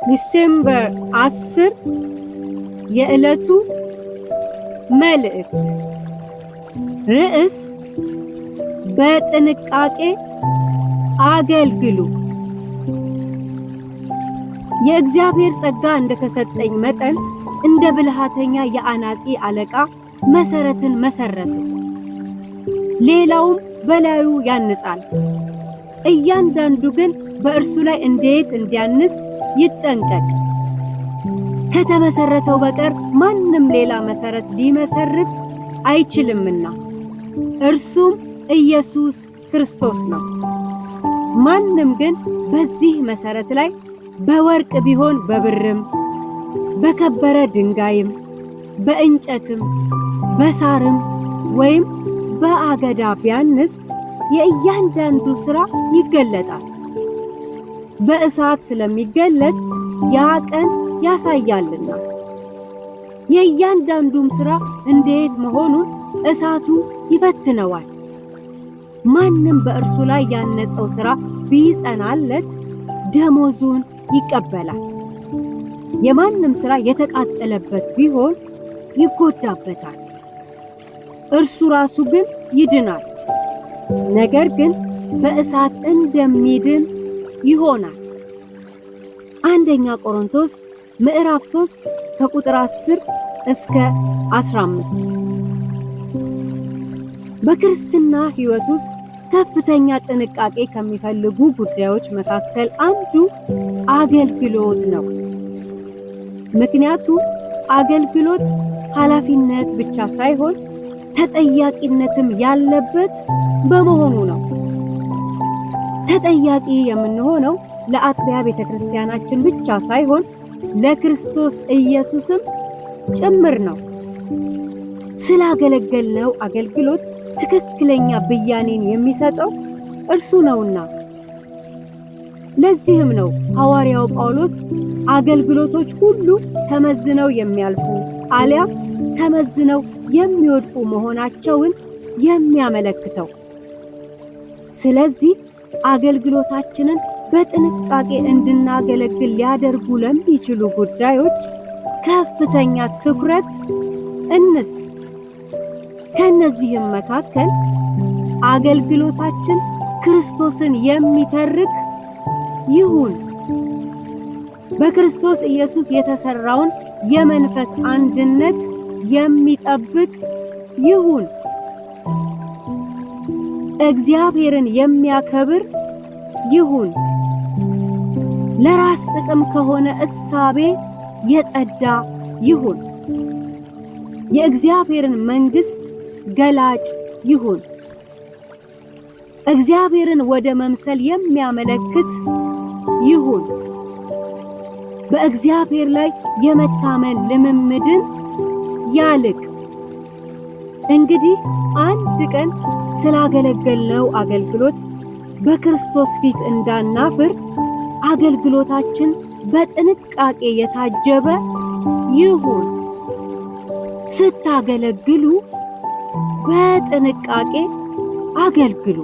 December 10 የዕለቱ መልእክት ርዕስ በጥንቃቄ አገልግሉ። የእግዚአብሔር ጸጋ እንደተሰጠኝ መጠን እንደ ብልሃተኛ የአናጺ አለቃ መሰረትን መሰረትሁ፣ ሌላውም በላዩ ያንጻል። እያንዳንዱ ግን በእርሱ ላይ እንዴት እንዲያንጽ ይጠንቀቅ። ከተመሰረተው በቀር ማንም ሌላ መሰረት ሊመሰርት አይችልምና፣ እርሱም ኢየሱስ ክርስቶስ ነው። ማንም ግን በዚህ መሰረት ላይ በወርቅ ቢሆን በብርም፣ በከበረ ድንጋይም፣ በእንጨትም፣ በሳርም ወይም በአገዳ ቢያንጽ የእያንዳንዱ ሥራ ይገለጣል። በእሳት ስለሚገለጥ ያ ቀን ያሳያልና፣ የእያንዳንዱም ሥራ እንዴት መሆኑን እሳቱ ይፈትነዋል። ማንም በእርሱ ላይ ያነጸው ሥራ ቢጸናለት ደሞዙን ይቀበላል። የማንም ሥራ የተቃጠለበት ቢሆን ይጎዳበታል፣ እርሱ ራሱ ግን ይድናል፣ ነገር ግን በእሳት እንደሚድን ይሆናል። አንደኛ ቆሮንቶስ ምዕራፍ 3 ከቁጥር 10 እስከ 15። በክርስትና ሕይወት ውስጥ ከፍተኛ ጥንቃቄ ከሚፈልጉ ጉዳዮች መካከል አንዱ አገልግሎት ነው። ምክንያቱም አገልግሎት ኃላፊነት ብቻ ሳይሆን ተጠያቂነትም ያለበት በመሆኑ ነው። ተጠያቂ የምንሆነው ለአጥቢያ ቤተክርስቲያናችን ብቻ ሳይሆን ለክርስቶስ ኢየሱስም ጭምር ነው። ስላገለገልነው አገልግሎት ትክክለኛ ብያኔን የሚሰጠው እርሱ ነውና። ለዚህም ነው ሐዋርያው ጳውሎስ አገልግሎቶች ሁሉ ተመዝነው የሚያልፉ አሊያም ተመዝነው የሚወድቁ መሆናቸውን የሚያመለክተው። ስለዚህ አገልግሎታችንን በጥንቃቄ እንድናገለግል ሊያደርጉ ለሚችሉ ጉዳዮች ከፍተኛ ትኩረት እንስጥ። ከእነዚህም መካከል አገልግሎታችን ክርስቶስን የሚተርክ ይሁን፣ በክርስቶስ ኢየሱስ የተሰራውን የመንፈስ አንድነት የሚጠብቅ ይሁን፣ እግዚአብሔርን የሚያከብር ይሁን፣ ለራስ ጥቅም ከሆነ እሳቤ የጸዳ ይሁን፣ የእግዚአብሔርን መንግሥት ገላጭ ይሁን፣ እግዚአብሔርን ወደ መምሰል የሚያመለክት ይሁን፣ በእግዚአብሔር ላይ የመታመን ልምምድን ያልቅ። እንግዲህ አንድ ቀን ስላገለገልነው አገልግሎት በክርስቶስ ፊት እንዳናፍር አገልግሎታችን በጥንቃቄ የታጀበ ይሁን። ስታገለግሉ በጥንቃቄ አገልግሉ።